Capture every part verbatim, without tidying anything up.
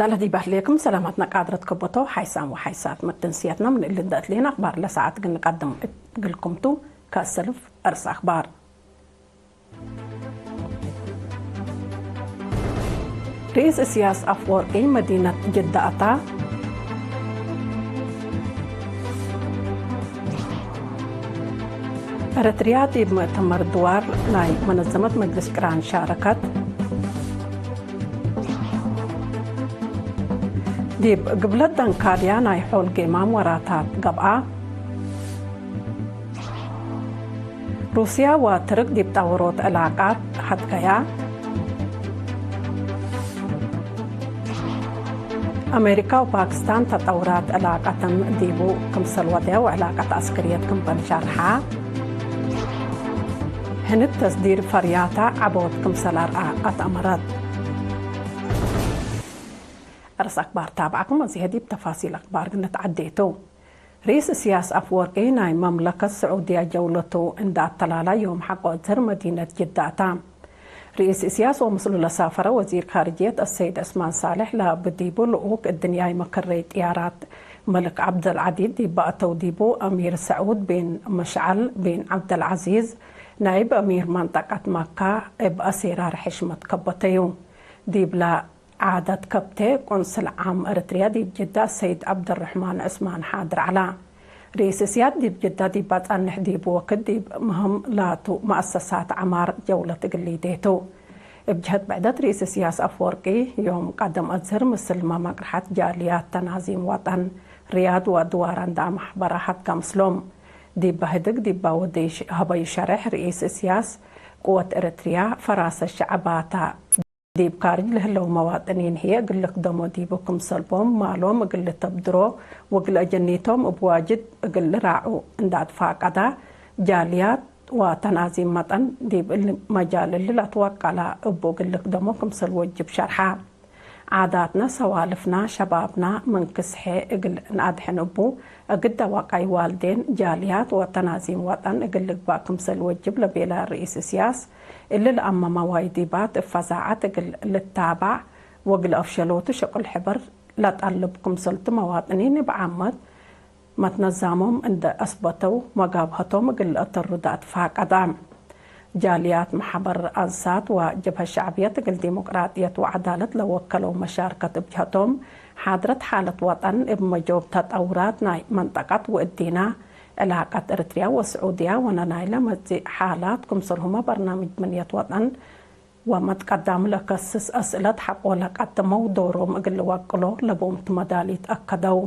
አለ ዲብ አህሌክም ሰላማትና ቃድረት ከቦቶ ሓይሳም ወሓይሳት መተንስያትና ምን እሊ እንደ አትሌን አክባር ለሰዓት ግን ንቀድም እግልኩም ቱ። ከሰልፍ እርስ አክባር። ርኢስ እስያስ አፍወርቂ መዲነት ጅዳ አታ። ኤረትርያ ዲብ ምእተመር ድዋር ናይ መነዘመት መጅልስ ቅራን ሻረከት። ዲብ ግብለት ደንካርያ ናይ ሖል ጌማም ወራታት ገብአ። ሩስያ ወትርክ ዲብ ጠውሮት ዕላቃት ሀድገያ። አሜሪካ ወፓክስታን ተጠውራት ዕላቃተን ዲቡ ክምሰል ወድያ ወዕላቀት ዐስክርየት ክምበል ሸርሐ። ህንድ ተስዲር ፈርያታ ዐቦት ክምሰል አርአ አትአመረት። አርስ አክባር ታብዐኩም፣ አዜ ዲብ ተፋሲል አክባር ግንትዐዴ ቱ። ርኢስ እስያስ አፍወርቂ ናይ መምለከት ስዑድያ ጀውለቱ እንደ አተላላ ዮም ሐቆ እዝህር መዲነት ጅዳ አታ። ርኢስ እስያስ ወምስሉ ለሳፈረ ወዚር ካርጅየት አሰይድ ዕስማን ሳልሕ ለብዲቡ ልኡክ እድንያይ መከረይ ጥያራት መልክ ዐብደልዓዚዝ ዲብ በአተው ዲቡ አሚር ሰዑድ ቢን መሽዐል ቢን ዐብደልዓዚዝ ናይብ አሚር መንጠቀት መካ እብ አሴራር ሕሽመት ከበተዩ። ዲብለ ዓደት ከብቴ፣ ቆንስል ዓም ኤረትርያ ዲብ ጅዳ ሰይድ ዐብደርሕማን ዑስማን ሓድር ዐላ። ርኢስ እስያስ ዲብ ጅዳ ዲብ አጸንሕ ዲብ ወክድ ዲብ ምህም ላቱ መአሰሳት ዐማር ጀውለት እግል ሊዴ ቱ። እብ ጀህት ብዕደት ርኢስ እስያስ አፍወርቂ ዮም ቀደም አዝህር ምስል መመቅርሐት ጃልያት ተናዚም ወጠን ሪያድ ወአድዋረ እንደ አመሕበረ ሀትከ ምስሎም። ዲበ ህድግ ዲበ ወደይ ሽ-፣ ሀበዩ ሸሬሕ ርኢስ እስያስ ቅወት ኤረትርያ ፈራሰ ሸዐባታ ዲብ ካርጅ ለህለው መዋጥኒን ህዬ እግል ልክደሞ ዲቡ ክምሰል ቦም ማሎም እግል ልተብድሮ ወእግል አጀኒቶም እብ ዋጅድ እግል ልራዑ እንደ አትፋቀዳ፣ ጃልያት ወተናዚም መጠን ዲብ እሊ መጃል እሊ ለትወቀላ እቡ እግል ልክደሞ ክምሰል ወጅብ ሸርሐ። ዓዳትና፣ ሰዋልፍና፣ ሸባብና ምን ክስሐ እግል ነአድሕን እቡ፣ እግደ ወቃይ ዋልዴን፣ ጃልያት ወተናዚም ወጠን እግል ልግባእ ክምሰል ወጅብ ለቤለ ርኢስ እስያስ፣ እሊ ለአመ መዋይዲባት እብ ፈዛዐት እግል ልታባዕ ወእግል አፍሸሎቱ ሸቁል ሕብር ለጠልብ ክምሰልቱ መዋጥኒን እብ ዓመት መትነዛሞም እንደ አስበተው፣ መጋብሀቶም እግል ለአተሩ ደአትፋቀዳ። ጃልያት መሕበር አንሳት ወጀብሀት ሸዕብየት እግል ዲሞቅራጥየት ወዐዳለት ለወከለው መሻርከት እብ ጀህቶም፣ ሓድረት ሓለት ወጠን እብ መጆብ ተጠውራት ናይ መንጠቀት ወእዲና፣ ዕላቀት ኤረትርያ ወስዑድያ ወነናይለ መጽእ ሓላት ክምሰልሁመ በርናምጅ ምንየት ወጠን ወመትቀዳም ለከስስ አስእለት ሐቆ ለቀድመው ዶሮም እግል ልወቅሎ ለቦምት መዳሊት አከደው።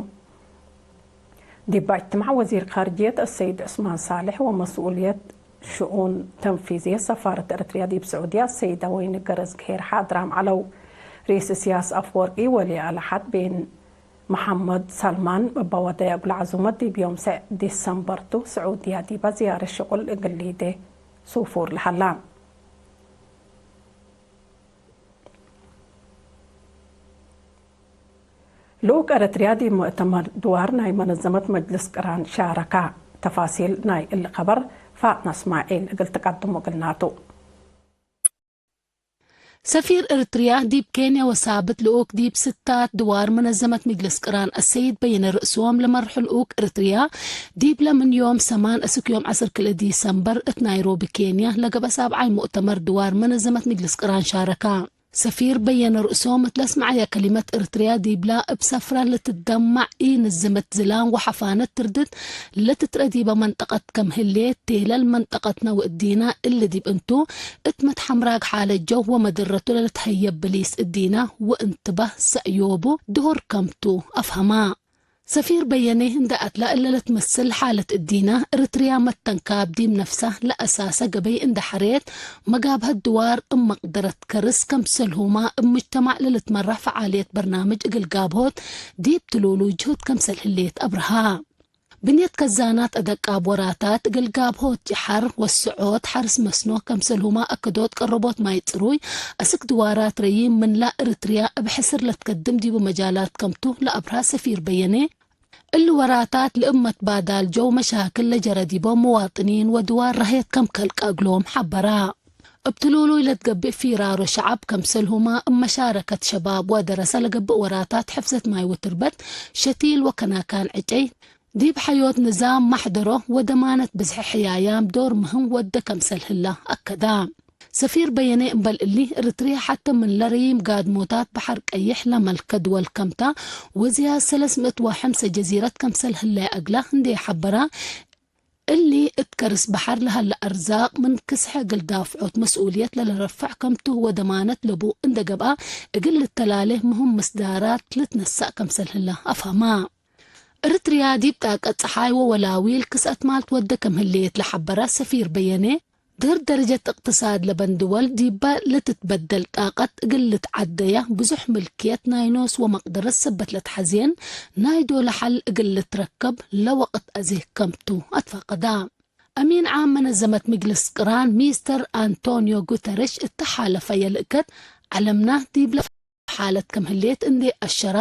ዲብ እጅትማዕ ወዚር ካርጅየት አሰይድ ዑስማን ሳልሕ ወመስኡልየት ሽኡን ተንፊዝየት ሰፋረት ኤረትርያ ዲብ ስዑድያ አሰይደ ወይኒ ገረዝግሄር ሓድራም ዐለው። ርኢስ እስያስ አፍወርቂ ወሊ አልዐድ ቤን መሐመድ ሳልማን እበ ወደየ እግል ዐዙመት ዲብ ዮም ሰዕ ዲሰምበር ቱ፣ ስዑድያ ዲበ ዝያረት ሽቁል እግል ሊዴ ሱፉር ለሀላ። ልኡክ ኤረትርያ ዲብ ሙእተመር ድዋር ናይ መነዘመት መጅልስ ቅራን ሻረካ። ተፋሲል ናይ እሊ ከበር ፋጥና እስማዒል እግል ትቀድሞ እግልናቱ። ሰፊር ኤረትርያ ዲብ ኬንያ ወሳብት ልኡክ ዲብ ስታት ድዋር መነዘመት ምጅልስ ቅራን አሰይድ በየነ ርእሶም ለመርሑ ልኡክ ኤረትርያ፣ ዲብለ ምን ዮም ሰማን እስክ ዮም ዐስር ክልኤ ዲሰምበር እት ናይሮቢ ኬንያ ለገብአ ሳብዓይ ሙእተመር ድዋር መነዘመት ምጅልስ ቅራን ሻረካ። ሰፊር በየነ ርእሶም እት ለስመዐየ ከሊመት፣ ኤረትርያ ዲብላ እብ ሰፍራ ለትትደማዕ ኢ-ንዝመት ዝላም ወሐፋነት ትርድት ለትትረአ ዲበ መንጠቀት ከም ህሌት፣ ቴለል መንጠቀትና ወእዲና እሊ ዲብ እንቱ እት መትሐምራግ ሓለት ጀው ወመደረቱ ለልትሀየብ ብሊስ እዲና ወእንትባህ ሰእዮቡ ድሁር ከምቱ አፍሀማ። ሰፊር በየኔ እንደ አትላ እለ ለትመስል ሓለት እዲና፣ ኤረትርያ መተንካብ ዲብ ነፍሳ ለአሳሰ ገበይ እንደ ሐሬት፣ መጋብሀት ድዋር እብ መቅደረት ከርስ፣ ከምሰልሁማ እብ ሙጅተማዕ ለልትመራሕ ፈዓልየት በርናምጅ እግል ጋብሆት ዲብ ትሉሉ ጅሁድ ከምሰል ህሌት አብርሃ። ብንየት ከዛናት አደቃብ ወራታት እግል ጋብሆት ጀሐር ወስዖት ሐርስ መስኖ ከምሰልሁማ አከዶት ቀረቦት ማይ ጽሩይ አስክ ድዋራት ረዪም ምንላ ኤረትርያ እብ ሕስር ለትከድም ዲቡ መጃላት ከምቱ ለአብርሃ ሰፊር በየኔ፣ እሊ ወራታት ለእብ መትባዳል ጀው መሻክል ለጀረ ዲቦም መዋጥኒን ወድዋር ራህየት ከም ከልቀ እግሎም ሐበራ። እብ ትሉሉይ ለትገብእ ፊራሮ ሸዐብ፣ ከምሰልሁመ እብ መሻረከት ሸባብ ወደረሰ ለገብእ ወራታት ሕፍዘት ማይ ወትርበት፣ ሸቲል ወከናካን ዕጨይ፣ ዲብ ሐዮት ንዛም ማሕደሮ ወደማነት ብዝሒ ሕያያም ዶር ምህም ወደ ከምሰል ህለ አከዳ። ሰፊር በየነ እምበል እሊ፣ እርትርየ ሐተ ምን ለረዪም ጋድሞታት በሐር ቀይሕ ለመልከ ድወል ከምታ፣ ወዝያድ ሰለስ ምእት ወሐምሰ ጀዚረት ከምሰል ህለ እግላ እንዴ ሐበራ፣ እሊ እት ከርስ በሐር ለሀለ አርዛቅ ምን ክስሐ እግል ዳፍዖት መስኡልየት ለለረፍዕ ከምቱ ወደማነት ለቡ እንደ ገብአ፣ እግል ልተላሌ ምህም ምስዳራት ልትነሳእ ከምሰል ህለ አፍሀማ። እርትርያ ዲብ ጣቀት ጸሓይ ወወላዊል ክስአት ማል ትወደ ከም ህሌት ለሐበረ ሰፊር በየኔ፣ ድህር ደረጀት እቅትሳድ ለበን ድወል ዲበ ለትትበደል ጣቀት እግል ልትዓደያ ብዙሕ ምልክየት ናይ ኖስ ወመቅደረት ሰበት ለትሐዜን ናይ ዶለ ሐል እግል ልትረከብ ለወቅት አዜ ከምቱ አትፋቀዳ። አሚን ዓም መነዘመት ምጅልስ ቅራን ሚስተር አንቶኒዮ ጉተረሽ እተ ሓለፈ የልእከት ዐለምና ዲብለ ሓለት ከም ህሌት እንዴ አሸራ፣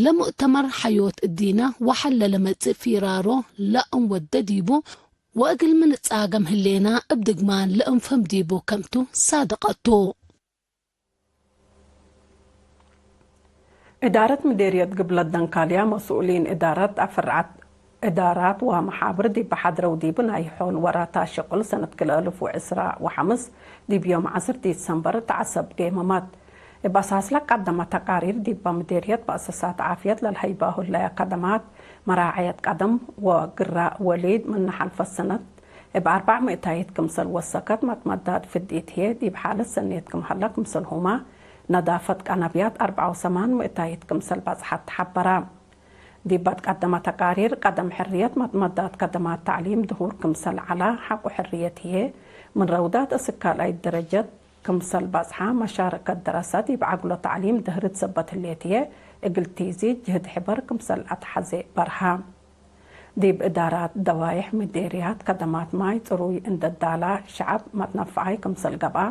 ለሙእተመር ሐዮት እዲነ ወሐል ለለመጽእ ፊራሮ ለእንወደ ዲቡ ወእግል ምን እጻገም ህሌና እብ ድግማን ለእንፍህም ዲቡ ከምቱ ሳድቀቱ። እዳረት ምዴርየት ግብለት ደንካልያ መስኡሊን እዳረት አፍርዓት እዳራት ወመሓብር ዲብ ሐድረው ዲብ ናይ ሖል ወራታት ሽቁል ሰነት ክልኤ እልፍ ወዕስራ ወሐምስ ዲብ ዮም ዐስር ዲሰምበር ተዐሰብ ጌመማት። እብ አሳስ ለቀደመ ተቃሪር ዲበ ምዴርየት በእሰሳት ዓፍየት ለልሀይባሁ ህለየ ከደማት መራዐየት ቀደም ወግራእ ወሊድ ምነ ሐልፈት ሰነት እብ አርበዕ ምእታይት ክምሰል ወሰከት መትመዳድ ፍዲት ህዬ ዲብ ሓለት ሰኔት ክም ሀለ ክምሰልሁመ ነዳፈት ቀነብያት አርበዕ ወሰማን ምእታይት ክምሰል በጽሐት ተሐበረ። ዲብ አትቀደመ ተቃሪር፣ ቀደም ሕርየት መትመዳት ከደማት ተዕሊም ድሁር ክምሰል ዐላ፣ ሐቆ ሕርየት ህዬ ምን ረውዳት እስክ ካልኣይት ደረጀት ክምሰል በጽሐ፣ መሻረከት ደረሰ ዲብ ዐግሎ ተዕሊም ድህርት ሰበት ህሌት ህዬ እግል ቲዚድ ጅህድ ሕበር ክምሰል አትሐዜ በርሀ። ዲብ እዳራት ደዋይሕ ምዴርያት ከደማት ማይ ጽሩይ እንደ ዳላ፣ ሸዐብ መትነፈዓይ ክምሰል ገብአ፣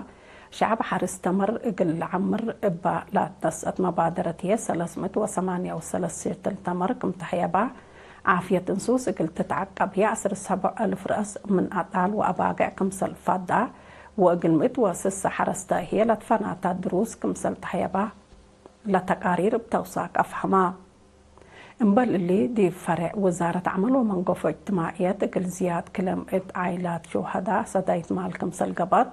ሸዐብ ሐርስ ተመር እግል ለዐምር እበ ለአትነስአት መባደረት ህዬ ሰለስ ምእት ወሰማንያ ወሰለስ ሸትል ተመር ክም ተህየባ፣ ዓፍየት እንሱስ እግል ትትዐቀብ ህዬ ዐስር ሰቡዕ አልፍ ረአስ ምን አጣል ወአባግዕ ክምሰል ፋዳ፣ ወእግል ምእት ወስሰ ሐረስተ ህዬ ለትፈናታ ድሩስ ክምሰል ተህየባ ለተቃሪር እብ ተውሳክ አፍሀማ። እምበል እሊ፣ ዲብ ፈሬዕ ውዛረት ዐመል ወመንገፎ እጅትማዕየት፣ እግል ዝያድ ክለ ምእት ዓይላት ሹሀዳእ ሰዳይት ማል ክምሰል ገብአት፣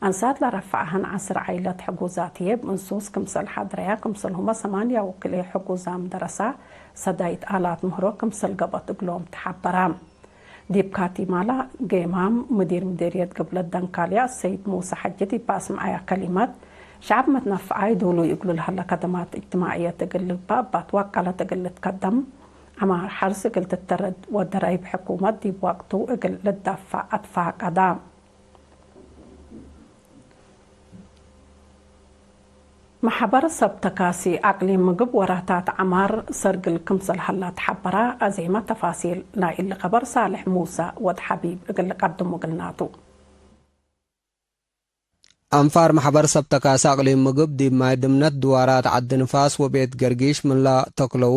አንሳት ለረፍዐሀን ዐስር ዓይላት ሕጉዛት ህዬ እብ እንሱስ ክምሰል ሐድረያ፣ ክምሰልሁመ ሰማንያ ወክልኤ ሕጉዛም ደረሳ ሰዳይት አላት ምህሮ ክምሰል ገብአት እግሎም ተሐበራ። ዲብ ካቲማላ ጌማም፣ ምዲር ምዴርየት ግብለት ደንካልያ አሰይድ ሙሰ ሐጂ ዲብ አስምዐያ ከሊመት፣ ሸዐብ መትነፈዓይ ዱሉይ እግሉ ለሀለ ከደማት እጅትማዕየት እግል ልግባእ እባ ትወቀለት እግል ልትከደም፣ ዐማር ሐርስ እግል ትተረድ ወደራይብ ሕኩመት ዲብ ወቅቱ እግል ልዳፈዕ አትፋቀዳ። መሕበር ሰብ ተካሲ አቅሊም ምግብ ወራታት ዐማር ሰርግል ክምሰል ሀላ ተሐበራ። አዜመ ተፋሲል ናይ እሊ ከበር ሳልሕ ሙሰ ወድ ሐቢብ እግል ልቀድሙ እግልናቱ። አንፋር መሕበር ሰብ ተካሲ አቅሊም ምግብ ዲብ ማይ ድምነት ድዋራት ዐዲ ንፋስ ወቤት ገርጊሽ ምን ለተክለው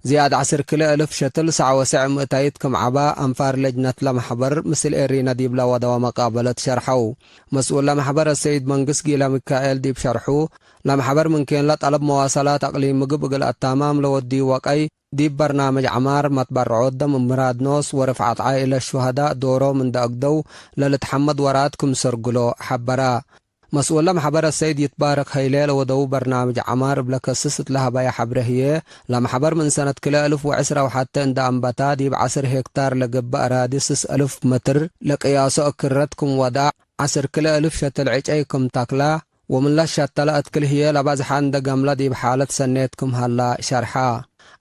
ዝያድ ዐስር ክልኤ እልፍ ሸትል ሰዕ ወሰዕ ምእታይት ክም ዐባ፣ አንፋር ለጅነት ለመሕበር ምስል ኤሪነ ዲብለ ወደወ መቃበለት ሸርሐው። መስኡል ለመሕበር አሰይድ መንግስ ጊለሚካኤል ዲብ ሸርሑ፣ ለመሕበር ምን ኬንለ ጠለብ መዋሰላት አቅሊም ምግብ እግል አታማም ለወድዩ ወቀይ፣ ዲብ በርናምጅ ዐማር መትበርዖት ደም ምራድ ኖስ ወርፍዓት ዓኢለት ሹሀዳእ ዶሮም እንደ አግደው ለልትሐመድ ወራት ክም ሰርግሎ ሐበራ። መስኡል ለመሕበር አሰይድ ይትባረክ ሀይሌ ለወደው በርናምጅ ዐማር እብ ለከስስ እት ለሀበየ ሐብሬ ህዬ፣ ለመሕበር ምን ሰነት ክልኤ እልፍ ወዕስራ ወሐቴ እንደ አንበታ ዲብ ዐስር ሄክታር ለገብእ አራዲ ስስ እልፍ መትር ለቅያሶ እክረት ክም ወዳዕ፣ ዐስር ክልኤ እልፍ ሸትል ዕጨይ ክም ተክላ፣ ወምን ለሸተለ እት ክል ህዬ ለበዝሐ እንደ ገምለ ዲብ ሓለት ሰኔት ክም ሀላ ሸርሐ።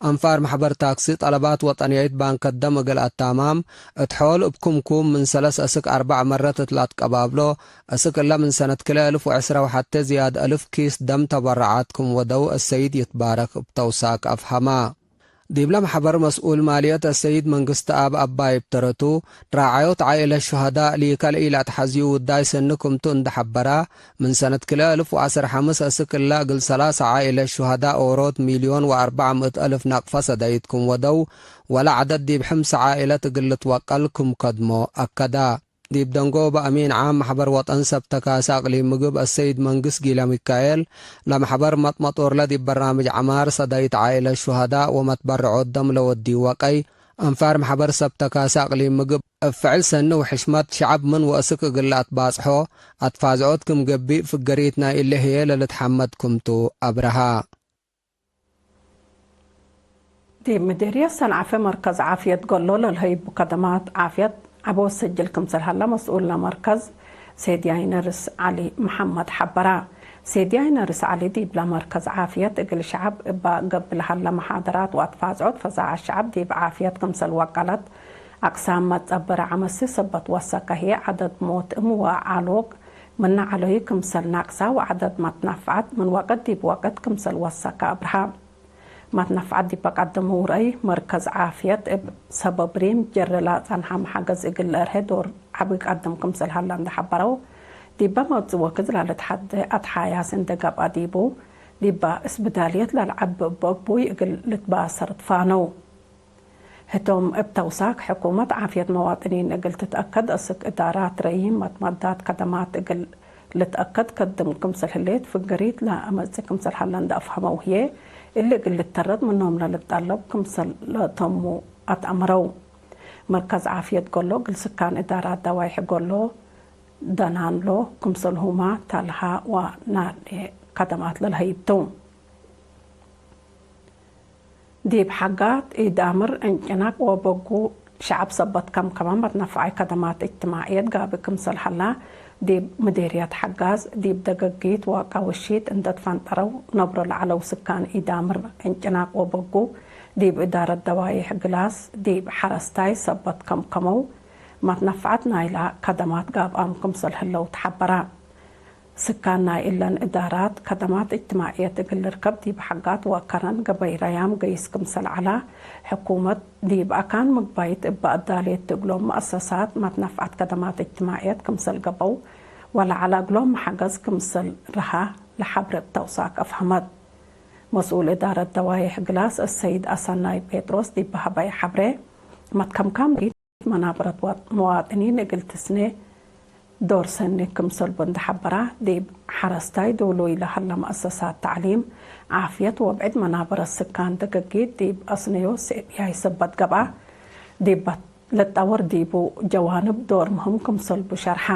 አንፋር መሕበር ታክሲ ጠለባት ወጠንያይት ባንከት ደም እግል አታማም፣ እት ሖል እብ ክምኩም ምን ሰለስ እስክ አርበዕ መረት እት ለአትቀባብሎ፣ እስክ እለ ምን ሰነት ክልኤ እልፍ ወዕስራ ወሐቴ ዝያድ እልፍ ኪስ ደም ተበረዓት ክም ወደው አሰይድ ይትባረክ እብ ተውሳክ አፍሀማ። ዲብለ መሕበር መስኡል ማልየት አሰይድ መንግስትአብ አባይ እብ ተረቱ፣ ራዓዮት ዓኢለት ሹሀዳእ ሊከ ለኢለአትሐዝዩ ውዳይ ሰኒ ክምቱ እንደ ሐበራ፣ ምን ሰነት ክልኤ እልፍ ወዐስር ሐምስ እስክ እለ እግል ሰላሰ ዓኢለት ሹሀዳእ ኦሮት ሚልዮን ወአርበዕ ምእት አልፍ ናቅፈ ሰዳይት ክም ወደው፣ ወለ ዐደድ ዲብ ሕምሰ ዓኢለት እግል ልትወቀል ክም ከድሞ አከዳ። ዲብ ደንጎበ አሚን ዓም መሕበር ወጠን ሰብ ተካሲ አቅሊም ምግብ አሰይድ መንግስ ጊለሚካኤል፣ ለመሕበር መጥመጦርለ ዲብ በራምጅ ዐማር ሰዳይት ዓኢለት ሹሀዳእ ወመትበረዖት ደም ለወድዩ ወቀይ አንፋር መሕበር ሰብ ተካሲ አቅሊም ምግብ እብ ፍዕል ሰኒ ወሕሽመት ሸዐብ ምን ወእስክ እግል ለአትባጽሖ አትፋዝዖት ክም ገብእ ፍገሪት ናይ እሊ ህዬ ለልትሐመድ ክምቱ አብረሃ። ዲብ ምዴርየት ሰንዓፈ መርከዝ ዓፍየት ገሎ ለልሀይቡ ከደማት ዓፍየት ዐቦት ሰጅል ክምሰል ሀለ መስኡል ለመርከዝ ሴድያይ ነርስ ዐሊ መሐመድ ሐበራ። ሴድያይ ነርስ ዐሊ ዲብለ መርከዝ ዓፍየት እግል ሸዐብ እበ ገብእ ለሀለ መሓደራት ወአትፋዝዖት ፈዛዐት ሸዐብ ዲብ ዓፍየት ክምሰል ወቀለት አቅሳም መትጸበረ ዐመሲ ሰበት ወሰከ ህዬ ዐደድ ሞት እም ወአሎግ ምነ ዐለዩ ክምሰል ናቅሳ ወዐደድ መትነፍዐት ምን ወቅት ዲብ ወቅት ክምሰል ወሰከ አብርሃ። መትነፍዐት ዲበ ቀደመው ረአይ፣ መርከዝ ዓፍየት እብ ሰበብ ሪም ጀረ ለአጸንሐ መሐገዝ እግል ለአርሄ ዶር ዐቢ ቀድም ክምሰል ሀለ እንዴ ሐበረው፣ ዲበ መብጽ ወክድ ለልትሐዴ አትሓያስ እንዴ ገብአ ዲቡ፣ ዲበ እስብዳልየት ለልዐቢ እበ እቡይ እግል ልትባሰር ትፋነው። ህቶም እብ ተውሳክ፣ ሕኩመት ዓፍየት መዋጥኒን እግል ትትአከድ፣ እስክ እዳራት ረይም መትመዳት ከደማት እግል ልትአከድ ከድም ክምሰል ህሌት፣ ፍገሪት ለአመጽእ ክምሰል ሀለ እንዴ አፍሀመው ህዬ፣ እሊ እግል ልተረድ ምኖም ለልትጠለብ ክምሰል ለተሙ አትአምረው። መርከዝ ዓፍየት ገሎ እግል ስካን እዳራት ደዋይሕ ገሎ ደናንሎ፣ ክምሰልሁመ ተልሃ ወናዴ ከደማት ለልሀይብ ቱ። ዲብ ሐጋት ኢዳምር፣ እንጭናቅ ወበጉ ሸዐብ ሰበት ከምከመ መትነፍዓይ ከደማት እጅትማዕየት ጋብእ ክምሰል ሀላ፣ ዲብ ምዴርየት ሐጋዝ፣ ዲብ ደገጊት ወቃውሺት እንዴ ትፈንጠረው ነብሮ ለዐለው ስካን ኢዳምር፣ እንጭናቅ ወበጉ፣ ዲብ እዳረት ደዋይሕ ግላስ፣ ዲብ ሐረስታይ ሰበት ከምከመው፣ መትነፍዐት ናይላ ከደማት ጋብአም ክምሰል ህለው ተሐበረ። ስካን ናይ እለን እዳራት፣ ከደማት እጅትማዕየት እግል ልርከብ ዲብ ሐጋት ወከረን ገበይ ረያም ገይስ ክምሰል ዐላ፣ ሕኩመት ዲብ አካን ምግባይት እበ አዳሌት እግሎም መአሰሳት መትነፍዐት ከደማት እጅትማዕየት ክምሰል ገብአው ወለዐለ እግሎም መሐገዝ ክምሰል ረሃ ለሐብረ እብ ተውሳክ አፍሀመት። መስኡል እዳረት ደዋይሕ ግላስ አሰይድ አሰናይ ጴጥሮስ ዲብ ሀበየ ሐብሬ፣ መትከምካም መናበረት መዋጥኒን እግል ትስኔ ዶር ሰኒ ክምሰልቡ እንዴ ሐበራ፣ ዲብ ሐረስታይ ዶሎይ ለሀለ መአሰሳት ተዕሊም፣ ዓፍየት ወብዕድ መናበረት ስካን ደገጊት ዲብ አስነዮ ሴብያይ ሰበት ገብአ፣ ዲብ ልትጠወር ዲቡ ጀዋንብ ዶር ምህም ክምሰልቡ ሸርሐ።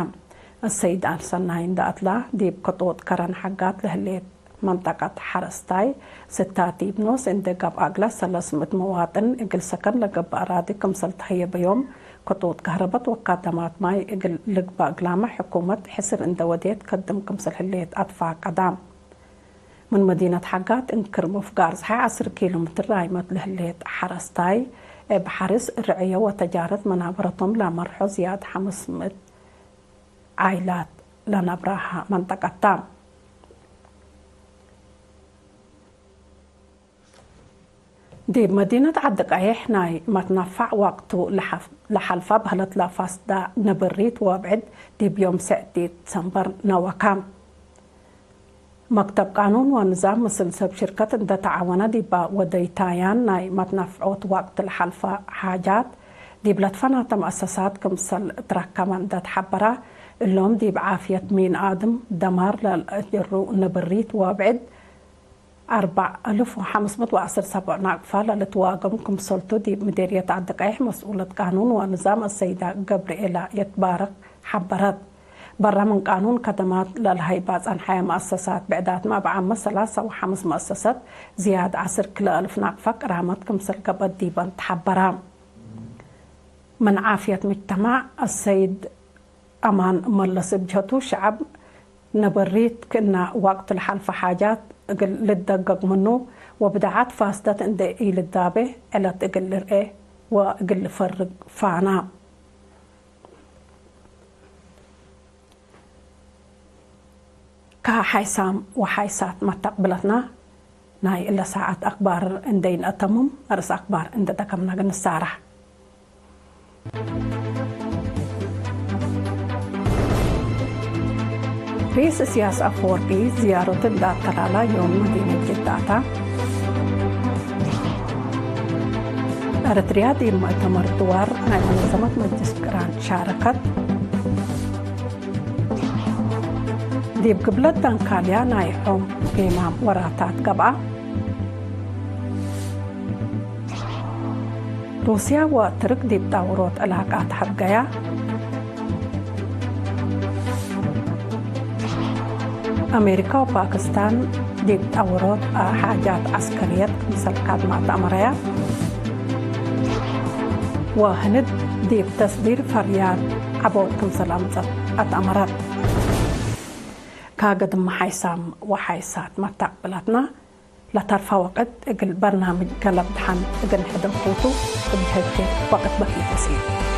አሰይድ አሰናይ እንዴ አትላ፣ ዲብ ክጦጥ ከረን ሐጋት ለህሌት መንጠቀት ሐረስታይ ስታት ዲብ ኖስ እንዴ ገብአ፣ እግለ ሰለስ ምእት መዋጥን እግል ሰከን ለገብእ አራዲ ክምሰል ተሀየበዮም፣ ክጡጥ ከህረበት ወካደማት ማይ እግል ልግበእ እግላመ ሕኩመት ሕስር እንዴ ወዴት ከድም ክምሰል ህሌት አትፋቀዳ። ምን መዲነት ሐጋት እንክር ምፍጋር ጸሓይ ዐስር ኪሎ ሜትር ራይመት ለህሌት ሐረስታይ፣ እብ ሐርስ፣ ርዕዮ ወተጃረት መናበረቶም ለመርሖ ዝያድ ሐምስ ምእት ዓይላት ለነብራሃ መንጠቀት ተ። ዲብ መዲነት ዐዲ ቀይሕ ናይ መትነፋዕ ወቅቱ ለሐፍ-፣ ለሐልፋ በህለት ለፋስዳ ነብሪት ወብዕድ ዲብ ዮም ሰዕት ዲትሰምበር ነወካ። መክተብ ቃኑን ወንዛም ምስል ሰብ ሽርከት እንደ ተዓወነ ዲባ ወደይታያን ናይ መትነፍዖት ወቅት ለሐልፈ ሓጃት ዲብ ለትፈናተ መአሰሳት ክምሰል እትረከመ እንደ ተሐበረ፣ እሎም ዲብ ዓፍየት ሚን አድም ደማር ለልአጀሩ ነብሪት ወብዕድ አርበዕ አልፍ ወሐምስ ምእት ወዐስር ሰብዕ ናቅፋ ለልትዋገም ክምሰልቱ ዲብ ምዴርየት ዐዲ ቀይሕ መስኡለት ቃኑን ወንዛም አሰይዳ ገብርኤላ የትባረክ ሐበረት። በረ ምን ቃኑን ከደማት ለልሀይባ ጸንሐየ መአሰሳት ብዕዳትመ እብ ዓመት ሰላሰ ወሐምስ መአሰሰት ዝያድ ዐስር ክልኤ አልፍ ናቅፋ ቅራመት ክምሰል ገብአት ዲበን ተሐበረ። ምን ዓፍየት ምጅተማዕ አሰይድ አማን መለስ እብ ጀህቱ፣ ሸዐብ ነበሪት ክእነ ወቅት ለሐልፈ ሓጃት እግል ልደገግ ምኑ ወብድዓት ፋስደት እንዴ ኢልዳቤ ዕለት እግል ልርኤ ወእግል ልፈርግ ፋና። ከሓይሳም ወሓይሳት መተቅብለትና ናይ እለ ሳዐት አክባር እንዴ ኢነአተምም፣ አርእስ አክባር እንዴ ደገምነ ንሳራሕ። ርኢስ እስያስ አፈወርቂ ዝያረቱ እንዴ አተላላ ዮም መዲነት ጅዳ ተ። ኤረትርያ ዲብ መእተመር ድዋር ናይ መነዘመት መጅልስ ቅራን ሻረከት። ዲብ ግብለት ዳንካልያ ናይ ሖም ጌማም ወራታት ገብአ። ሩስያ ወትርክ ዲብ ጣውሮት ዕላቃት ሐብገያ። አሜሪካ ወፓክስታን ዲብ ጣውሮት ሓጃት ዐስከርየት ክምሰል ካድማ ተአመረያ። ወህንድ ዲብ ተስዲር ፈርያት ዐቦት ክምሰል አምጸት አትአመረት። ካገድመ ሓይሳም ወሓይሳት መታቅብላትና ለተርፈ ወቅት እግል በርናምጅ ገለብ ደሐን እግል ንሕደግኩቱ እብ ህቴ ወቅት በኪቱ ሲ።